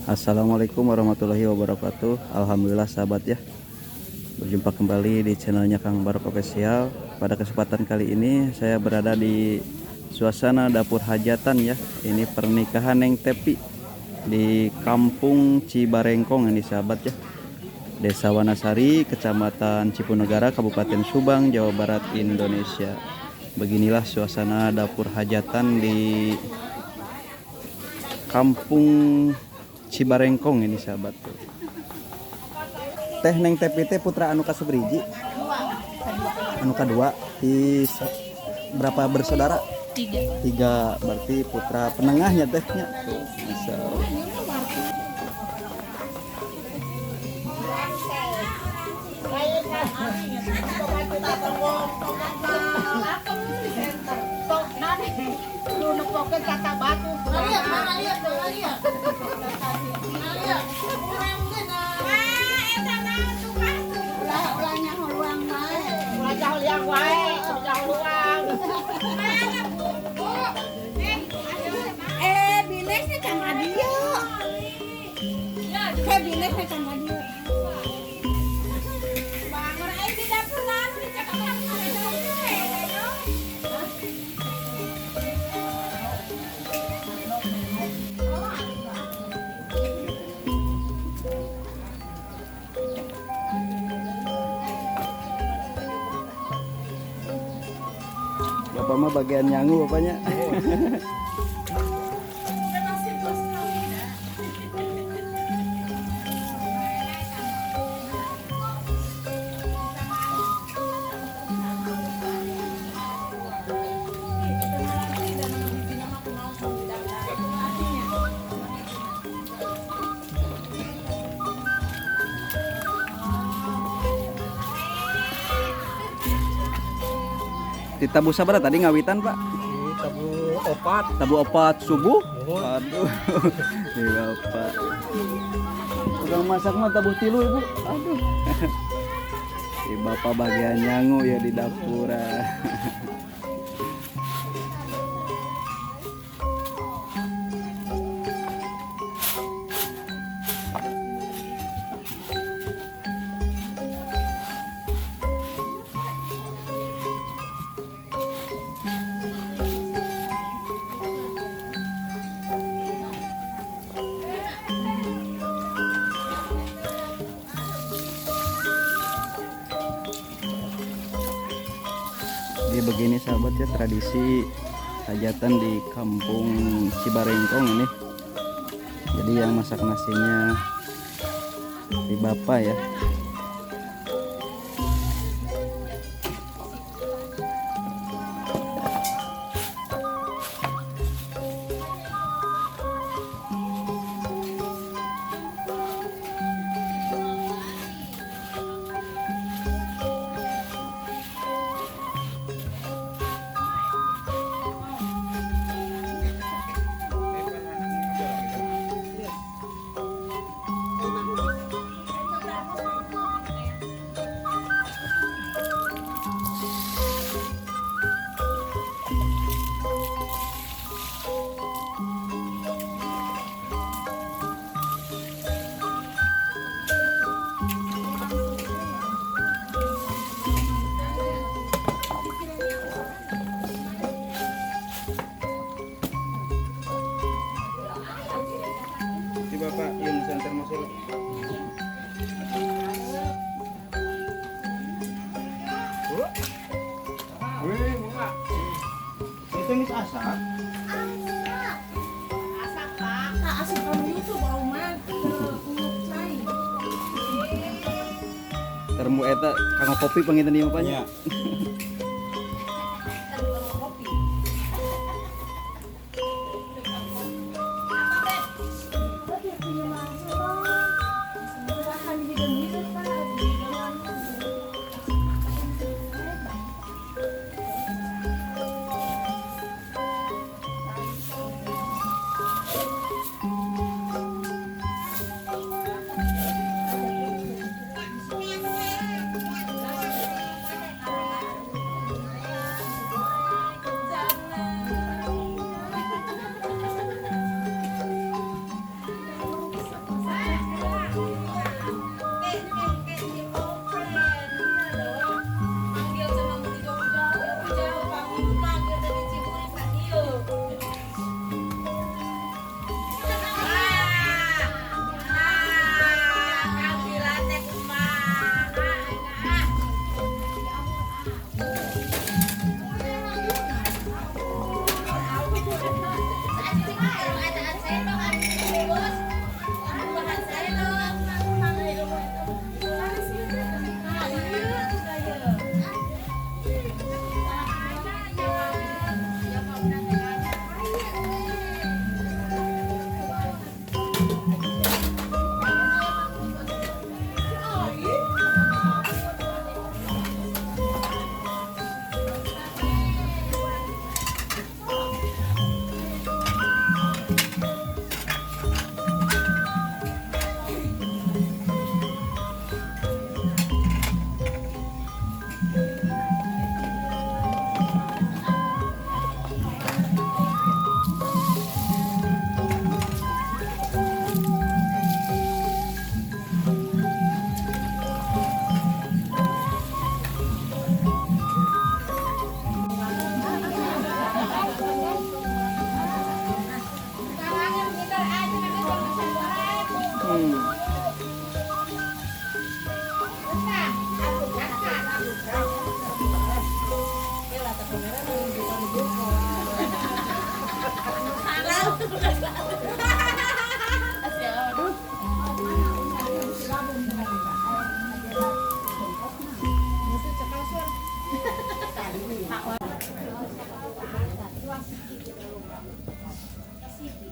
Assalamualaikum warahmatullahi wabarakatuh. Alhamdulillah sahabat ya, berjumpa kembali di channelnya Kang Barok Official. Pada kesempatan kali ini saya berada di suasana dapur hajatan ya. Ini pernikahan Neng Tepi di Kampung Cibarengkong ini sahabat ya, Desa Wanasari, Kecamatan Cipunegara, Kabupaten Subang, Jawa Barat, Indonesia. Beginilah suasana dapur hajatan di Kampung Cibarengkong ini sahabat tuh. Teh Neng Tepi teh putra anu kasabriji? Anu kadua di berapa bersaudara? 3. 3, berarti putra penengahnya tehnya. Tuh, bisa. Binesnya Kang Adio. Kayak binesnya Kang Adio. Bapak mah bagian nyangu bapaknya. Di tabu sabaraha tadi ngawitan Pak? Di tabu opat. Tabu opat subuh? Nuhun. Aduh. Iya Bapak. Tukang masak mah tabuh 3 Ibu. Aduh. Si Bapak bagian nyangu ya di dapur. Jadi begini sahabat ya, tradisi hajatan di Kampung Cibarengkong ini. Jadi yang masak nasinya di bapak ya. Di Bapak yang santer masuk. Wih, bunga. Itu ini asak. Asak, Pak. Nah, asup kamu YouTube bau mah cai. Termu eta kanggo kopi panginten ieu Pak nya. Kopi.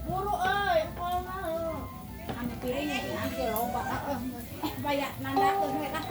Buru euy, engkolna. Anu piring nanti loba. Banyak nandakeun we lah.